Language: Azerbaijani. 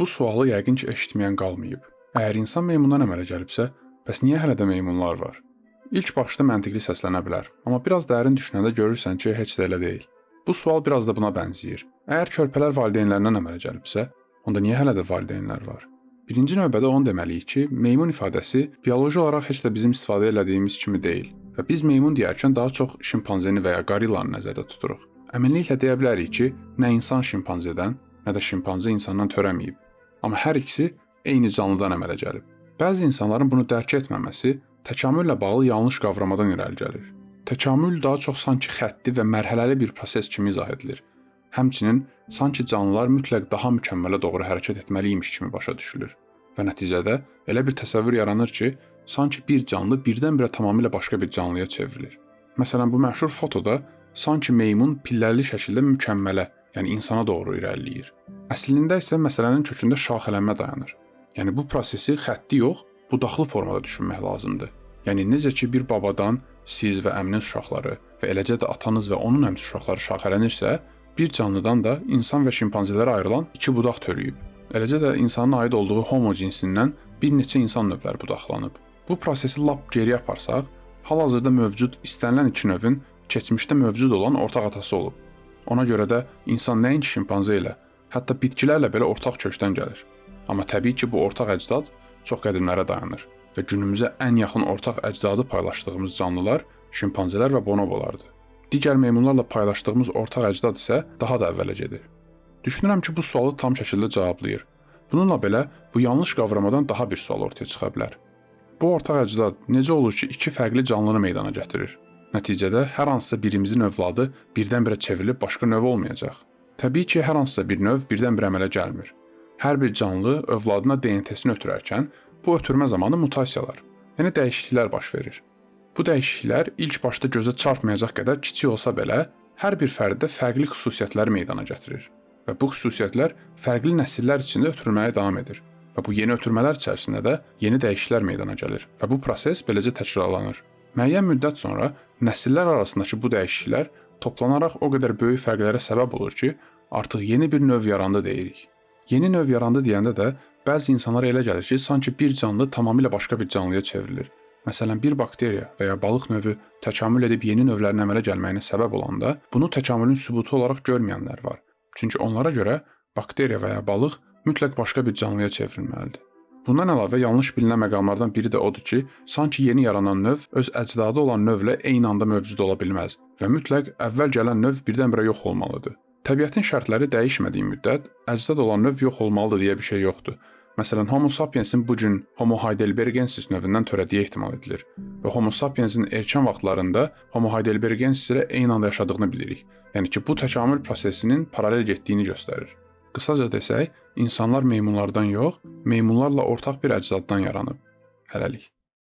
Bu sualı yəqin ki, eşitməyən qalmayıb. Əgər insan meymundan əmələ gəlibsə, bəs niyə hələ də meymunlar var? İlk baxışda məntiqli səslənə bilər, amma biraz dərin düşünəndə görürsən ki, heç də elə deyil. Bu sual biraz da buna bənzəyir. Əgər körpələr valideynlərindən əmələ gəlibsə, onda niyə hələ də valideynlər var? Birinci növbədə onu deməliyik ki, meymun ifadəsi bioloji olaraq heç də bizim istifadə elədiyimiz kimi deyil və biz meymun deyərkən daha çox şimpanzeni və ya qorillanı nəzərdə tuturuq. Əminliklə deyə bilərik ki, nə insan şimpanzedən, nə də şimpanze insandan törəməyib. Amma hər ikisi eyni canlıdan əmələ gəlib. Bəzi insanların bunu dərk etməməsi təkamüllə bağlı yanlış qavramadan irəli gəlir. Təkamül daha çox sanki xətti və mərhələli bir proses kimi izah edilir. Həmçinin sanki canlılar mütləq daha mükəmmələ doğru hərəkət etməli imiş kimi başa düşülür və nəticədə elə bir təsəvvür yaranır ki, sanki bir canlı birdən-birə tamamilə başqa bir canlıya çevrilir. Məsələn, bu məşhur fotoda sanki meymun pilləli şəkildə mükəmmələ, yəni insana doğru irəliləyir. Əslində isə məsələnin kökündə şaxələnmə dayanır. Yəni bu prosesi xətti yox, budaqlı formada düşünmək lazımdır. Yəni necə ki bir babadan siz və əminiz uşaqları və eləcə də atanız və onun əmisi uşaqları şaxələnirsə, bir canlıdan da insan və şimpanzelərə ayrılan iki budaq törəyib. Eləcə də insanın aid olduğu homo cinsindən bir neçə insan növləri budaqlanıb. Bu prosesi lap geriyə aparsaq, hal-hazırda mövcud istənilən iki növün keçmişdə mövcud olan ortaq atası olub. Ona görə də insan nəinki şimpanze ilə, hətta bitkilərlə belə ortaq kökdən gəlir. Amma təbii ki, bu ortaq əcdad çox qədimlərə dayanır və günümüzə ən yaxın ortaq əcdadı paylaşdığımız canlılar şimpanzelər və bonobolardır. Digər meymunlarla paylaşdığımız ortaq əcdad isə daha da əvvələ gedir. Düşünürəm ki, bu sualı tam şəkildə cavablayır. Bununla belə bu yanlış qavramadan daha bir sual ortaya çıxa bilər. Bu ortaq əcdad necə olur ki, iki fərqli canlını meydana gətirir? Nəticədə hər hansısa birimizin övladı birdən-birə çevrilib başqa növ olmayacaq. Təbii ki, hər hansısa bir növ birdən-birə əmələ gəlmir. Hər bir canlı övladına DNT-sini ötürərkən bu ötürmə zamanı mutasiyalar, yəni dəyişikliklər baş verir. Bu dəyişikliklər ilk başda gözə çarpmayacaq qədər kiçik olsa belə, hər bir fərddə fərqli xüsusiyyətləri meydana gətirir və bu xüsusiyyətlər fərqli nəsillər içində ötürülməyə davam edir və bu yeni ötürmələr içərisində də yeni dəyişikliklər meydana gəlir və bu proses beləcə təkrarlanır. Müəyyən müddət sonra nəsillər arasındakı bu dəyişikliklər toplanaraq o qədər böyük fərqlərə səbəb olur ki, artıq yeni bir növ yarandı deyirik. Yeni növ yarandı deyəndə də bəzi insanlara elə gəlir ki, sanki bir canlı tamamilə başqa bir canlıya çevrilir. Məsələn, bir bakteriya və ya balıq növü təkamül edib yeni növlərin əmələ gəlməyinə səbəb olanda, bunu təkamülün sübutu olaraq görməyənlər var. Çünki onlara görə bakteriya və ya balıq mütləq başqa bir canlıya çevrilməlidir. Bundan əlavə yanlış bilinən məqamlardan biri də odur ki, sanki yeni yaranan növ öz əcdadı olan növlə eyni anda mövcud ola bilməz və mütləq əvvəl gələn növ birdən-birə yox olmalıdır. Təbiətin şərtləri dəyişmədiyi müddət əcdad olan növ yox olmalıdır deyə bir şey yoxdur. Məsələn, Homo sapiensin bu gün Homo heidelbergensis növündən törədiyi ehtimal edilir və Homo sapiensin erkən vaxtlarında Homo heidelbergensis ilə eyni anda yaşadığını bilirik. Yəni ki, bu təkamül prosesinin paralel getdiyini göstərir. Qısaca desək, insanlar meymunlardan yox, meymunlarla ortaq bir əcdaddan yaranıb. Hələlik.